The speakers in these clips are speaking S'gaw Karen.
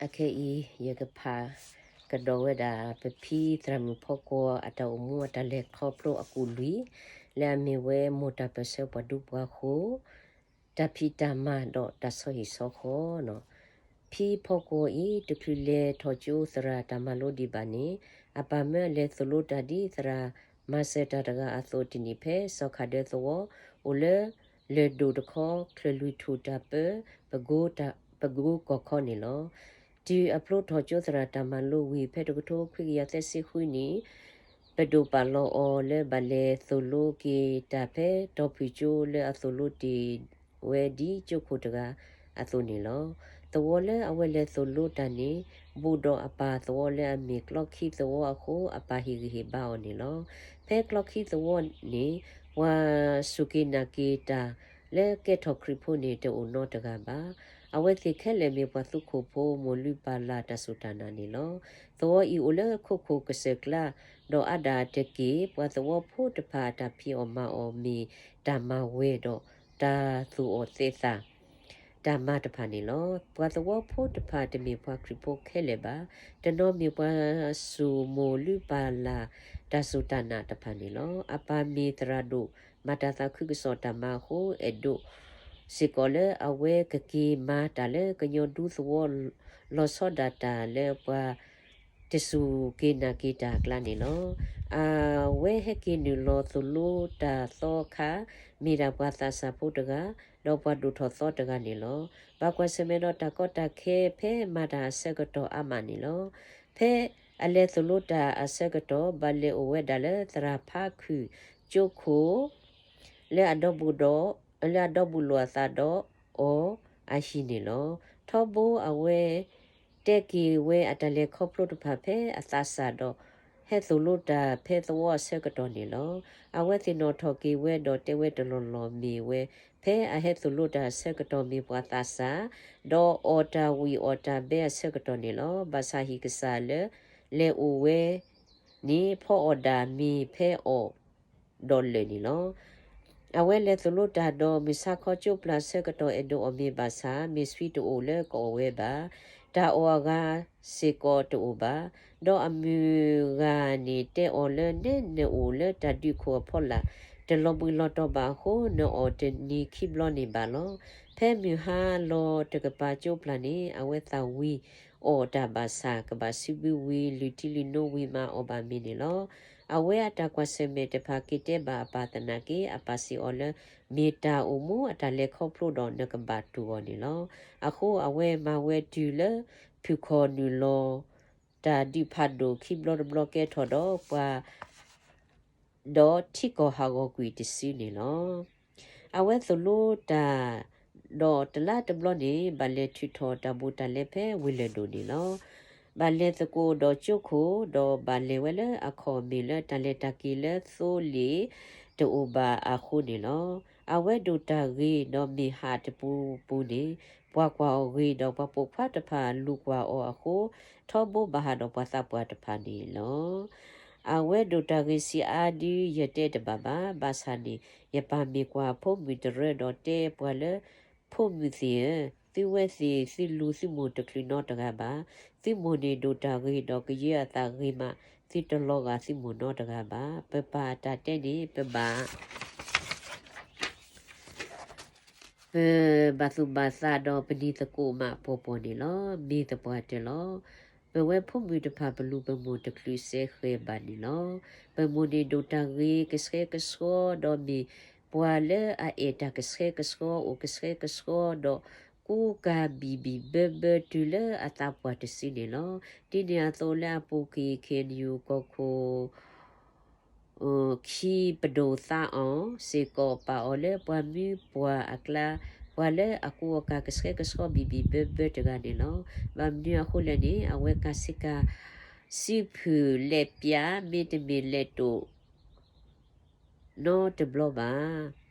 အခဲအံၤ ယကဖးကဒီးဝဲဒၣ် ပဖံသရၣ်မုၣ်ဖီကွီၤအတၢ်အိၣ်မူအတၢ်လဲၤခီဖျိအကူာ်လွံၢ် လၢအမ့ၢ်ဝဲမိၢ်တၢ်ပၢၢ်ဆၢပှၤဒူပှၤဃိၤ တၢ်ဖံးတၢ်မၤဒီးတၢ်ဆီဟံၣ်ဆီဃီနီၤ. ဖံဖီကွီၤအံၤ တချုးလဲၤထီၣ်ကၠိသရၣ်တၢ်မၤလိဒံးဘၣ်န့ၣ် အပၢ်မၢအလဲၤသိၣ်လိတၢ်ဒ်သရၣ်မၤစၢၤတၢ်တဂၤအသိးတနံၣ်ဖဲ စီၤခၣ်ဒၢသဝီ အိၣ်လၢ လၢၢ်ဒိၣ်တခီ ချၢၣ်လွံၢ်ထူၣ်တၢ်ပၢ ပကိကီၢ်ခီန့ၣ်လီၤ. တုၤအဖျိထီၣ်ကၠိသရၣ်တၢ်မၤလိဝံၤ ဖဲတကထိခွံကယၤသၢဆံဃုနံၣ် ပဒိၣ်ပာ်လီၤအီၤလၢဘၣ်လဲၤသိၣ်လိက့ၤတၢ်ဖဲတီၤဖုၣ်ကၠိလၢအသိၣ်လိတ့ၢ်ဝဲဒ်ကၠိခိၣ်တဂၤအသိးန့ၣ်လီၤ. သဝီလၢအဝဲလဲၤသိၣ်လိတၢ်န့ၣ် ဘူးဒီးအပၢ်သဝီလၢအမ့ၢ်ကျီခံသဝီအဃိ အပၢ်ဟ့ၣ်ဂံၢ်ဟ့ၣ်ဘါအီၤန့ၣ်လီၤ. ဖဲကျီခံသဝီန့ၣ် ပှၤစူၢ်က့ၤနာ်က့ၤတၢ်လၢကဲထီၣ်ခရံာ်ဖိန့ၣ် တအိၣ်နီတဂၤဘၣ်. အဝဲသ့ၣ်ခဲလၢာ်မ့ၢ်ပှၤသူခိၣ်ဖိ မိၢ်လုၢ်ပၢ်လၢ်တၢ်စူၢ်တၢ်နာ်န့ၣ်လီၤ. သဝီအံၤအိၣ်လၢခိခိၣ်ကစၢၢ်ကျါ ဒီးအါဒၣ်တက့ၢ် ပှၤသဝီဖိတဖၣ်အတၢ်ဖံးအီၣ်မၤအီၣ်မ့ၢ်တၢ်မၤဝဲဒီး တၢ်သူၣ်အီၣ်သဲးသး တၢ်မၤတဖၣ်န့ၣ်လီၤ. ပှၤသဝီဖိတဖၣ်တမ့ၢ်ပှၤခရံာ်ဖိခဲလၢာ်ဘၣ်. တနီၤမ့ၢ်ပှၤစူၢ်မိၢ်လုၢ်ပၢ်လၢ်တၢ်စူၢ်တၢ်နာ်တဖၣ်န့ၣ်လီၤ. အပၢ်မ့ၢ်သရၣ်ဒိၣ် မၤတၢ်သးခုကစီၣ်တၢ်မၤအဃိ အဲၣ်ဒိးစ့ၢ်ကီးလၢအဝဲကက့ၤမၤတၢ်လၢကညီဒူသဝီ လီၤဆီဒၣ်တၢ်လၢပှၤ တစူၢ်က့ၤနာ်က့ၤတၢ်အကျါန့ၣ်လီၤ. အဝဲဟဲက့ၤနုာ်လီၤသိၣ်လိတၢ်သီခါ မ့ၢ်ဒၣ်ပှၤသးစၢ်ဖိတဂၤ ဒီးပှၤဒိၣ်ထီၣ်သီတဂၤန့ၣ်လီၤ. ဘၣ်ကွၢ်ဆၢၣ်မဲာ်ဒီးတၢ်ကီတၢ်ခဲဖဲမၤတၢ်အဆၢကတီၢ်အါမးန့ၣ်လီၤ. ဖဲအလဲၤသိၣ်လိတၢ်အဆၢကတီၢ် ဘၣ်လဲၤအိၣ်ဝဲဒၣ်လၢသရၣ်ဖးခုၣ်ကၠိခိၣ် လၢအဒီဘူးဒီး လၢအဒီဘူးလိာ်အသးဒီးအီၤအဟံၣ်န့ၣ်လီၤ. ထီဘိအဝဲ တဲက့ၤဝဲအတၢ်လဲၤခီဖျိတဖၣ်ဖဲအသးစၢ်ဒီး ဟဲသိၣ်လိတၢ်ဖဲသဝီအဆၢကတီၢ်န့ၣ်လီၤ. အဝဲသ့ၣ်နီၣ်ထီၣ်က့ၤဝဲဒီးတဲဝဲတလီၢ်လီၢ်မ့ၢ်ဝဲ ဖဲအဟဲသိၣ်လိတၢ်အဆၢကတီၢ်မ့ၢ်ပှၤသးစၢ် ဒီးအီၣ်တၢ်ဝံၣ်အီၣ်တၢ်ဘဲအဆၢကတီၢ်န့ၣ်လီၤ. ဘၣ်ဆၣ်ဟံၣ်ကစၢ်လၢ လဲၤအိၣ်ဝဲန့ၣ် ဖီအီၣ်ဒၣ်မ့ၢ်ဖဲအီၣ် ဒီးလၢာ်န့ၣ်လီၤ. အဝဲလဲၤသိၣ်လိတၢ်ဒီးမုၢ်ဆါခီကၠိပျၢ်ဆၢကတီၢ်အဲၣ်ဒိးအီၣ်မ့ၤဘၣ်ဆၣ် မ့ၢ်ဆှံတအိၣ်လၢကအီၣ်ဝဲဘၣ်. တၢ်အီၣ်အဂၤစ့ၢ်ကီးတအိၣ်ဘၣ်. ဒီးအမုၢ်ဂၤန့ၣ်တဲအီၤလၢ နဲနအိၣ်လၢတၢ်ဒုးခိၣ်အဖီလာ် တလီၤဘှံးလီၤတီၤဘၣ်အဃိ နအီၣ်တနံၤခံဘျီန့ၣ်ဘၣ်လီၤ. ဖဲမုၢ်ဟါလီၤတကပၤကၠိပျၢ်န့ၣ် အဝဲသၣ်ဝံၤအီၣ်တၢ်ဘၣ်ဆၣ် ကဘၣ်စုဘုဝံၤ လုၢ်ထံလုၢ်နိဝံၤမးအီၣ်ဘၣ်မ့ၤန့ၣ်လီၤ. အဝဲအတၢ်ကွၢ်ဆၢၣ်မဲာ်တဖၣ်က့ၤတဲဘၣ်အပၢ်သနာ်က့ အပၢ်စံးအီၤလၢ မ့ၢ်တၢ်အိၣ်မူအတၢ်လဲၤခီဖျိဒီးနကဘၣ်တူၢ်အီၤန့ၣ်လီၤ. အဃိအဝဲမၤဝဲတုၤလၢ ဖုၣ်ခီၣ်နုာ်လီၤ တၢ်ဒုးဖးဒိၣ်ခံဘျီတဘျီကဲထီၣ်ဒီးပှၤ ဒီးထံကီၢ်ဟးဂီၤကွံာ်တစုန့ၣ်လီၤ. အဝဲသိၣ်လိတၢ် ဒီးတလါတဘျီန့ၣ် ဘၣ်လဲၤထုးထီၣ်တၢ်ဘူးတၢ်လဲဖဲဝ့ၢ်လၢၢ်ဒိၣ်န့ၣ်လီၤ. ဘၣ်လဲၤသကိးဒီးကၠိခိၣ် ဒီးဘၣ်လဲၤဝဲလၢအခီၣ်မ့ၢ်လၢတၢ်လဲၤတၢ်က့ၤလၢသိလ့ၣ်တအိၣ်ဘၣ်အဃိန့ၣ်လီၤ. အဝဲဒိၣ်တၢ်ဂ့ၤဒီးမ့ၢ်ဟးတပူၤပူၤန့ၣ် ပှၤကွၢ်အီၤဂ့ၤဒီး ပှၤပိာ်ခွါတဖၣ်လူၤကွၢ်အီၤအဃိ ထီဘိဘၣ်ဟးဒီးပှၤသးပှၢ်တဖၣ်န့ၣ်လီၤ. အဝဲဒိၣ်တၢ်ဂ့ၤဆံးအါဒုး ယတဲတဘၣ်ဘၣ်. ဘၣ်ဆၣ်န့ၣ် ယပၢ်မ့ၢ်ကွၢ်ဖိမုၣ်တရၢဒီးတဲပှၤလၢ ဖိမုၣ်သ့ၣ်ဧၢ, သုဝဲသ့ၣ်သုလူၤသုမိၢ်တချုးနီတဂၤဘၣ်. သုမိၢ်န့ၣ်ဒိၣ်တၢ်ဂ့ၤဒီးကယၢအသးဂ့ၤမး, သုတလီၤဂာ်သုမိၢ်နီတဂၤဘၣ်. ပပၢ်အတၢ်တဲန့ၣ် ပဘၣ် ပဘၣ်သူၣ်ဘၣ်သးဒီးပနံၤသကိးမးပှီၢ်ပှီၢ်န့ၣ်လီၤ. မ့ၢ်သပှၢ်တၢၢ်လီၤ. ပဝဲဖိမုၣ်တဖၣ်ပလူၤပမိၢ်တချုးစဲဃဲၤဘၣ်န့ၣ်လီၤ. ပမိၢ်န့ၣ်ဒိၣ်တၢ်ဂ့ၤကဆှဲကဆှီ ဒီးမ့ၢ်ပှၤလၢအအဲၣ်တၢ်ကဆှဲကဆှီ အိၣ်ကဆှဲကဆှီဒီး ကူကၤဘံၣ်ဘံၣ်ဘၢဘၢတုၤလၢအသးပှၢ်တစုန့ၣ်လီၤ. ဒ်န့ၣ်အသိးလၢအပူၤကွံာ် ခ့ၣ်အဲၣ်ယူၣ် ကီၢ်ခိၣ် ခံပဒိၣ်သးအီၤစ့ၢ်ကီး ပာ်အီၤလၢပှၤမုၢ်ပှၢ်အကျါ ပှၤလၢအကူအကၤကဆှဲကဆှီဘံၣ်ဘံၣ်ဘၢဘၢတဂၤန့ၣ်လီၤ. ဘၣ်မနုၤအဃိလဲၣ်န့ၣ် အဝဲကၤဆ့ကၤစုဖုၣ်လဲၤပျၢ် မ့တမ့ၢ်လဲၤတိာ် နီတဘျီဘၣ်.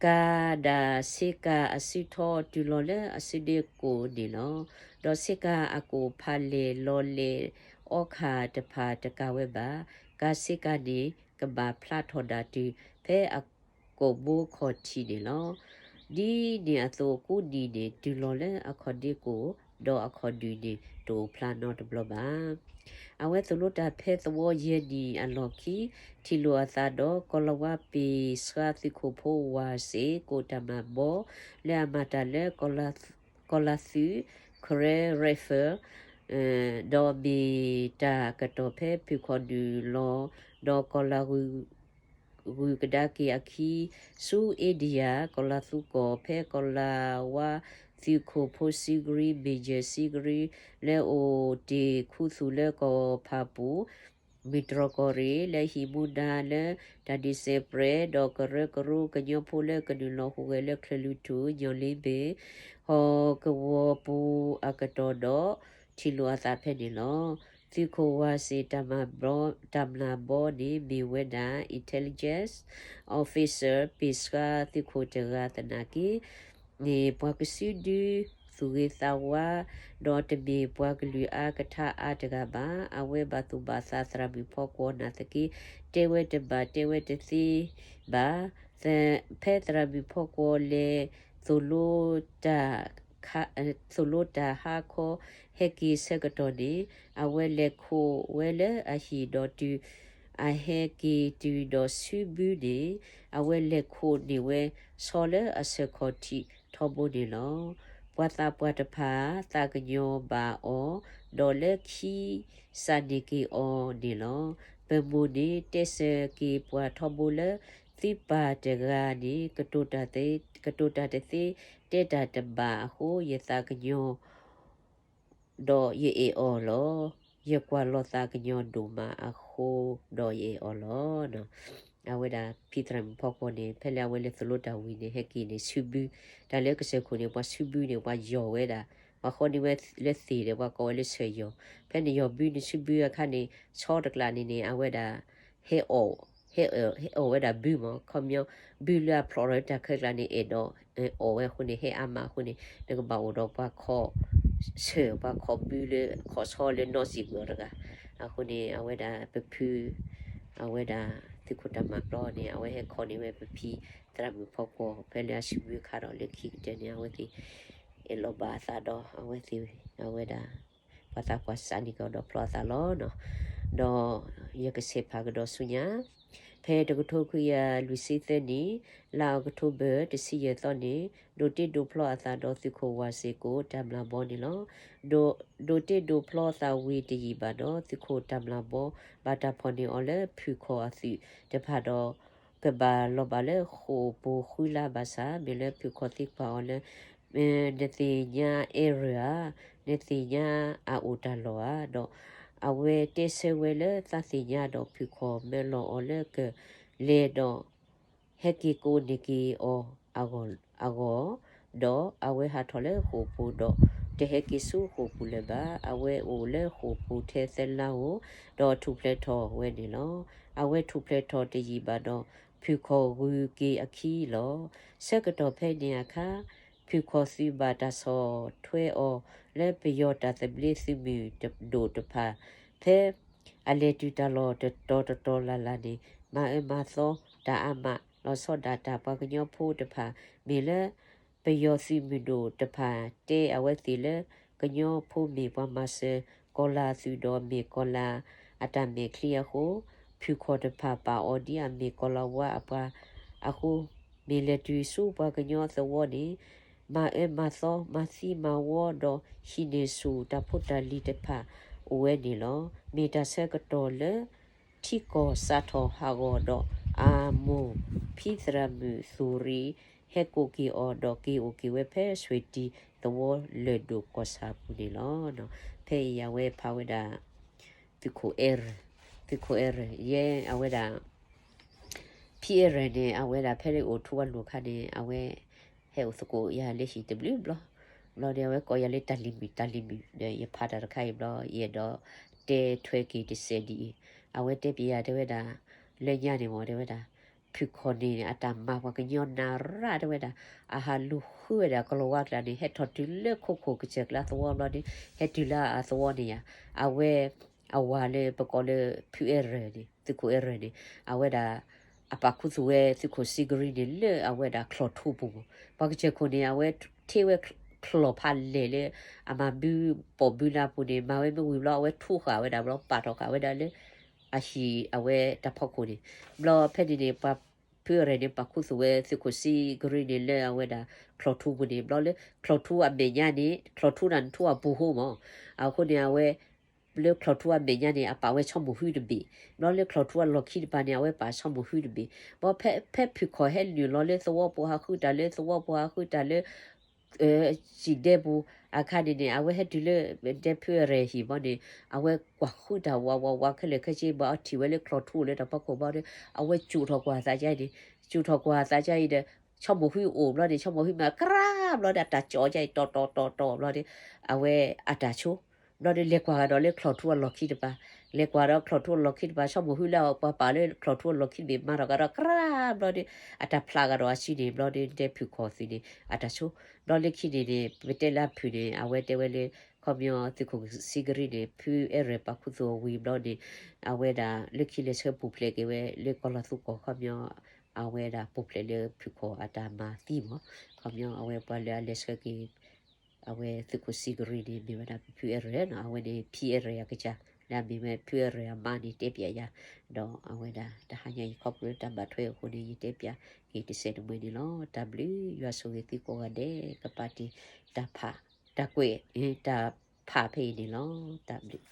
ကၤဒၣ်ဆ့ကၤအစုထီတုၤလီၤလၢအစုဒ့ကိၣ်န့ၣ်လီၤ. ဒီးဆ့ကၤအကိၣ်ဖးလဲၢ်လီၤလဲၢ်အီခၣ်တဖၣ်တကၤဝဲဘၣ်. ကၤဆ့ကၤန့ၣ် ကဘၣ်ဖျါထီၣ်ဒၣ်တုၤဖဲအကိာ်ဘိခီၣ်ထံးန့ၣ်လီၤ. ဒ်န့ၣ်အသိးကူနံၤန့ၣ် တုၤလီၤလၢအခီၣ်ဒ့ကိၣ် ဒီးအခီၣ်ဒုၣ်န့ၣ် တအိၣ်ဖျါနီတဘျီဘၣ်. အဝဲသိၣ်လိတၢ်ဖဲသဝီယဲၢ်နံၣ်အလီၢ်ခံ ထံၣ်လိာ်အသးဒီး ကီၤလၤဝါပ့ၤဆှါသုးခိၣ်ဖိဝၢ်စ့ၣ် ကိးတၢ်မၤဘီ လၢအမၤတၢ်လၢ ကီၤလၤသုး Karen Rifle ဒီးမ့ၢ်တၢ်ကတီၢ်ဖဲဖုၣ်ခီၣ်ဒုၣ်လီၤ ဒီးကီၤလၤ ဂုၤကဒါက့ၤအခံ ဆူအ့ဒံယၤ ကီၤလၤသူကီၢ် ဖဲကီၤလၤဝါသုးခိၣ်ဖိစုကရံ Major စုကရံ လၢအိၣ်တ့ၢ်ခူသူၣ်လၢကီၢ်ဖးပူၤ မုၢ်တြီၢ်ကီၢ်ရ့ၣ် လၢဟံၣ်မူဒါလၢတၢ်ဒုးစဲးပြဲး ဒီးကရၢကရိကညီဖိလၢကနုာ်လီၤဟူးဂဲၤလၢချၢၣ်လွံၢ်ထူၣ် ညီလ့ဘ့ၣ် ဟီၣ်ကဝီၤပူၤအကတီၢ်ဒီး ထံၣ်လိာ်အသးဖဲန့ၣ်လီၤ. သုးခိၣ်ဝၢ်စ့ၣ် တၢ်မၤဘီ တၢ်မျၢ်ဘီန့ၣ် မ့ၢ်ဝဲဒၣ် intelligence officer ပ့ၤဆှါသုးခိၣ်တဂၤသနာ်က့ န့ၣ် ပှၤကစုဒု သူၣ်ဂ့ၤသးဝါ ဒီးတမ့ၢ်ပှၤကလုာ်အါကထါအါတဂၤဘၣ်. အဝဲဘၣ်သူၣ်ဘၣ်သးသရၣ်မုၣ်ဖီကွီၤနာ်သက့ တဲဝဲတဘၣ်တဲဝဲတသ့ဘၣ်. ဖဲသရၣ်မုၣ်ဖီကွီၤလဲၤ သိၣ်လိတၢ် သိၣ်လိတၢ်ဟါခီ ဟဲက့ၤဆၢကတီၢ်န့ၣ် အဝဲလဲၤခိးဝဲလၢအဟံၣ်ဒီးတုၤ အဟဲက့ၤတုၤဒီးဆူဘုန့ၣ် အဝဲလဲၤခိးန့ၢ်ဝဲဆီလၢအဆၢခီၣ်ထံးထီဘိန့ၣ်လီၤ. ပှၤသးပှၢ်တဖၣ် သးကညီၤဘၣ်အီၤ ဒီးလၢခံ စးန့ၢ်က့ၤအီၤန့ၣ်လီၤ. ပမိၢ်န့ၣ် တဲစၢၤက့ၤပှၤထီဘိလၢ သုပၢ်တဂၤန့ၣ် ကတိၤတၢ်တသ့ တဲတၢ်တဘၣ်အဃိ ယသးကညီၤ ဒီးယအဲၣ်အီၤလီၤ. ယကွၢ်လီၤသးကညီၤဒိၣ်မးအဃိ ဒီးယအဲၣ်အီၤလီၤ. အဝဲဒၣ်ဖံသရၣ်မုၣ်ဖီကွီၤန့ၣ် ဖဲလၢအဝဲလဲၤသိၣ်လိတၢ်ဝံၤန့ၣ် ဟဲက့ၤန့ၣ်ဆူဘု တၢ်လၢကစၢၢ်ခိၣ်န့ၣ် ပှၤဆူဘုန့ၣ် ပှၤယီၢ်ဝဲဒၣ် ပှၤဃီန့ၢ်ဝဲလၢသ့ၣ်ဒီး ပှၤကိးဝဲလၢဆၢၣ်ယီၢ် ဖဲန့ၣ်ယီၢ်ဘုန့ၣ်ဆူဘုအခါန့ၣ် ဆီတကျးန့ၣ်န့ၣ် အဝဲဒၣ် ဟဲအီၣ် ဟဲအီၣ်ဝဲဒၣ်ဘုမး ခီပညီ ဘုလၢအဖျိးထီၣ်တၢ်ခဲကျါန့ၣ် အဲၣ်ဒိး အီၣ်ဝဲအဃိန့ၣ် ဟဲအါမးအဃိန့ၣ် နကဘၣ်အိၣ်ဒီးပှၤခီၣ်ဆၢၣ် ပှၤခီၣ်ဘုလၢခီၣ်ဆီလၢနီစံာ်ပှၤတဂၤ အဃိန့ၣ် အဝဲဒၣ်ပဖု အဝဲဒၣ်သုးခိၣ်တၢ်မၤဘီန့ၣ် အဝဲဟဲခီန့ၢ်ဝဲပဖံသရၣ်မုၣ်ဖီကွီၤ ဖဲလၢအဆူဘုအခါဒီး လၢခံကတၢၢ်န့ၣ် အဝဲသ့ၣ် အဲၣ်လီၤဘၣ်အသးဒီး အဝဲသ့ၣ် အဝဲဒၣ် ပှၤသးပှၢ်စးန့ၢ်က့ၤအီၤဒီးဖျီအသးလီၤ. ဒီးယကဆဲးဖးကဒီးဆူညါ ဖဲတကထိခွံကယၤလွံၢ်ဆံသၢနံၣ် လါအီးကထိဘၢၣ် တဆံယဲၢ်သီန့ၣ် ဒိးတ့ဒိးဖျီအသးဒီးသုးခိၣ်ဝၢ်စ့ၢ်ကိးတၢ်မျၢ်ဘီန့ၣ်လီၤ. ဒိး ဒိးတ့ဒိးဖျီသးဝံၤတယံာ်ဘၣ်ဒီး သုးခိၣ်တၢ်မျၢ်ဘီဘၣ်တၢ်ဖီၣ်န့ၢ်အီၤလၢဖုၣ်ခီၣ်အသုးတဖၣ်ဒီး ကဘၣ်လီၤဘၣ်လၢဃိာ်ပူၤဃုလါဘၣ်ဆၣ် မ့ၢ်လၢဖုၣ်ခီၣ်သံကွၢ်အီၤလၢ နသ့ၣ်ညါ error ဧါ, နသ့ၣ်ညါအအိၣ်တၢ်လီၢ်ဧါ, ဒီးအဝဲတဲဆၢဝဲလၢသးသ့ၣ်ညါဒီးဖုၣ်ခီၣ်မၢလီၤအီၤလၢကလဲၤဒီး ဟဲက့ၤကိးန့ၢ်က့ၤအီၤအဂီၢ်, အဂီၢ်, ဒီးအဝဲဟးထီၣ်လၢဃိာ်ပူၤဒီး တဟဲက့ၤဆူဃိာ်ပူၤလၢၤဘၣ်. အဝဲအိၣ်လၢဃိာ်ပူၤထဲသၢလါဧိၤ, ဒီးထူၣ်ဖျဲးထီၣ်ဝဲန့ၣ်လီၤ. အဝဲထူၣ်ဖျဲးထီၣ်တယံာ်ဘၣ်ဒီး ဖုၣ်ခီၣ်ဂုၤက့ၤအခံလီၤ. ဆၢကတီၢ်ဖဲန့ၣ်အခါ ဖုၣ်ခီၣ်သုးဘၣ်တၢ်ဆီၣ်ထွဲအီၤလၢပယီၤတၢ်သဘျ့သုးမုၢ်ဒိၣ်တဖၣ်, ဖဲအလဲၤတုၤတၢ်လီၢ်တတီၤတတီၤလၢ်လၢ်န့ၣ် မၤအၢမၤသီတၢ်အါမး, လီၤဆီဒၣ်တၢ်ပှၤကညီဖိတဖၣ် မ့ၢ်လၢ ပယီၤသုးမုၢ်ဒိၣ်တဖၣ်တဲအဝဲသ့ၣ်လၢ ကညီဖိမ့ၢ်ပှၤမၤစၢၤကီၤလၤအသုးဒီးမ့ၢ်ကီၤလၤအတၢ်မဲာ်ချံအဃိ, ဖုၣ်ခီၣ်တဖၣ်ပာ်အီၤဒ်အမ့ၢ်ကီၤလၤဝါအပှၤအဃိ, မ့ၢ်လဲၤတုၤဆူပှၤကညီသဝီန့ၣ် မၤအၢမၤသီ မၤသံမၤဝီဒီး ဟံးန့ၢ်ဆူၣ်တၢ်ဖိတၢ်လံၤတဖၣ်အိၣ်ဝဲန့ၣ်လီၤ. မ့ၢ်တၢ်ဆၢကတီၢ်လၢ ထံကီၢ်စးထီၣ်ဟးဂီၤဒီး အမိၢ် ဖံသရၣ်မုၣ်သူၣ်ရံၤ ဟဲကိးက့ၤအီၤဒီးက့ၤအိၣ်က့ၤဝဲဖဲ ဆွ့ၣ်တံၢ်သဝီလၢၢ်ဒိၣ်ကီၢ်ဆၣ်ပူၤန့ၣ်လီၤ. ဖဲအံၤအဝဲဖးဝဲဒၣ် သုးခိၣ်အဲၣ်ရၢၣ်, သုးခိၣ်အဲၣ်ရၢၣ် ယဲအဝဲဒၣ် ဖံအဲၣ်ရၢၣ်န့ၣ် အဝဲဒၣ်ဖဲလၢအိၣ်ထူဝါလိၤအခါန့ၣ် အဝဲ ဟဲအိၣ်သကိးယၤလၢဟံၣ်တဘျုးဘျီ, ဘျီဒီးအဝဲကိးယၤလၢတၢ်လံၤမုၣ် တၢ်လံၤမုၣ်ဒီး ယဖးတၢ်တခါအံၤဘျီ ယအဲၣ်ဒိးတဲထွဲက့ၤတစဲးဒ်အံၤ, အဝဲတဲပျဲယၤတဲဝဲဒၣ် လၢညါန့ၣ်မ့ၢ်တဲဝဲဒၣ် ဖုၣ်ခီၣ်န့ၣ် အတၢ်မၤပှၤကညီနၤရၣ်တဲဝဲဒၣ်, အဟးလူၤဃုဝဲဒၣ်ကီၤလၤဝါကျါန့ၣ် ဟဲထီၣ်တုၤလၢခိခိၣ်ကစၢၢ်ကျါသဝီဘျီန့ၣ် ဟဲတုၤလၢအသဝီန့ၣ်ယၤ, အဝဲ အဝၤလၢပကိးလၢဖုအဲၣ်ရၢၣ်န့ၣ် သုးခိၣ်အဲၣ်ရၢၣ်န့ၣ် အဝဲဒၣ် အပာ်ခူသူၣ်ဝဲသုးခိၣ်စံကရံန့ၣ် လၢအဝဲဒၣ်ချီၣ်ထူပူၤမး, ပှၤကစၢၢ်ခိၣ်န့ၣ် အဝဲထ့ဝဲ ချီၣ်ဖးလဲၢ်လၢ အမၤဘုပိာ်ဘုနၤပူၤန့ၣ် မၤဝဲမ့ၢ်ဝံၤဘျီ အဝဲထူဃာ်ဝဲဒၣ်ဘျီ ပာ်ထီၣ်ဃာ်ဝဲဒၣ်လၢ အဟံၣ်အဝဲတၢ်ဖီခိၣ်န့ၣ်, ဘျီဖဲန့ၣ်န့ၣ် ပှၤဖုအရဲၣ်န့ၣ် ပာ်ခူသူၣ်ဝဲသုးခိၣ်စံကရံန့ၣ်လၢအဝဲဒၣ်ချီၣ်ထူပူၤန့ၣ်, ဘျီလၢချီၣ်ထူအမဲာ်ညါန့ၣ် ချီၣ်ထူန့ၣ်ထူအပူၤဃိမး, အဃိန့ၣ် အဝဲ လၢချီၣ်ထူအမဲာ်ညါန့ၣ် အပာ်ဝဲဆီမိၣ်ဟုတဘ့ၣ်, ဘျီလၢချီၣ်ထူအလီၢ်ခံတပၤန့ၣ် အဝဲပာ်ဆီမိၣ်ဟုတဘ့ၣ်, ဘျီဖဲ ဖဲဖုၣ်ခီၣ်ဟဲနုာ်လီၤလၢသဝီပူၤ ဟးဃုတၢ်လၢသဝီပူၤ ဟးဃုတၢ်လၢ စံၣ်ဒဲပူၤအခါန့ၣ်န့ၣ် အဝဲဟဲတုၤလၢ ဒဲဖုအရဲၣ်ဟံၣ်ဘီန့ၣ် အဝဲကွၢ်ဃုတၢ်ဝးဝးဝးခဲလၢာ်ခဲဆ့ဘၣ် အထံၣ်ဝဲလၢချီၣ်ထူအိၣ်လၢတၢ်ဖီခိၣ်ဘီဒီး အဝဲစူးထီၣ်ကွၢ်သးကါအံၤန့ၣ်, စူးထီၣ်ကွၢ်သးကါအံၤဒီး ဆီမိၣ်ဟုအိၣ်ဘျီန့ၣ် ဆီမိၣ်ဟုမၤကြၢးဘျီဒီး အတၢ်ကၠီကါအံၤ တီၤတီၤတီၤတီၤဘျီဒီး အဝဲအတၢ်ဆိ ဘျီဒီး လဲၤကွၢ်ကဒီးလၢချီၣ်ထူအလီၢ်ခံတပၤ, လဲၤကွၢ်ဒီးချီၣ်ထူအလီၢ်ခံတပၤ ဆီမိၣ်ဟုလၢပှၤပာ်လၢချီၣ်ထူအလီၢ်ခံတဘ့ၣ် မၤထီၣ်ကဒီးကြၢးဘျီဒီး အတၢ်ဖျးကဒီးအစုန့ၣ် ဘျီဒီး ဒဲဖုၣ်ခီၣ်သုးန့ၣ် အတၢ်ဆိ, ဘျီလၢခံန့ၣ်န့ၣ် ပတဲလၢအဖုၣ်န့ၣ် အဝဲတဲဝဲလၢ ခီပညီသုးခိၣ်စံကရံန့ၣ် ဖုအဲၣ်ရဲၣ်ပာ်ခူသူၣ်အဝံၤဘျီန့ၣ် အဝဲဒၣ်လၢခံလဲၤဆှၢပူၤဖျဲးက့ၤဝဲလၢကီၤလီၤသူကီၢ်ခီပညီ အဝဲဒၣ်ပူၤဖျဲးလၢဖုၣ်ခီၣ်အတၢ်မၤသံမး, ခီပညီအဝဲပှၤလၢအလဲၤဆှၢက့ၤ အဝဲသုးခိၣ်စံကရံန့ၣ် မ့ၢ်ဝဲဒၣ်ဖုအဲၣ်ရဲၣ်နီၤ, အဝဲန့ၣ် ဖံအဲၣ်ရဲၣ်အကစၢ် လၢအမ့ၢ်ဝဲဖုအဲၣ်ရဲၣ်အမါန့ၣ်တဲပၠးယၤ, ဒီးအဝဲဒၣ်တဟါညါအံၤခီဖျိလၢတၢ်ဘၣ်ထွဲအဃိန့ၣ် ယတဲပၠးက့ၤတစဲးတမှဲၤန့ၣ်လီၤ. တၢ်ဘျုးယွၤဆိၣ်ဂ့ၤသုကိးဂၤဒဲး ကပာ်တ့ၢ်တၢ်ဖး တၢ်ကွဲး တၢ်ဖးဖဲအံၤန့ၣ်လီၤ. တၢ်ဘျုး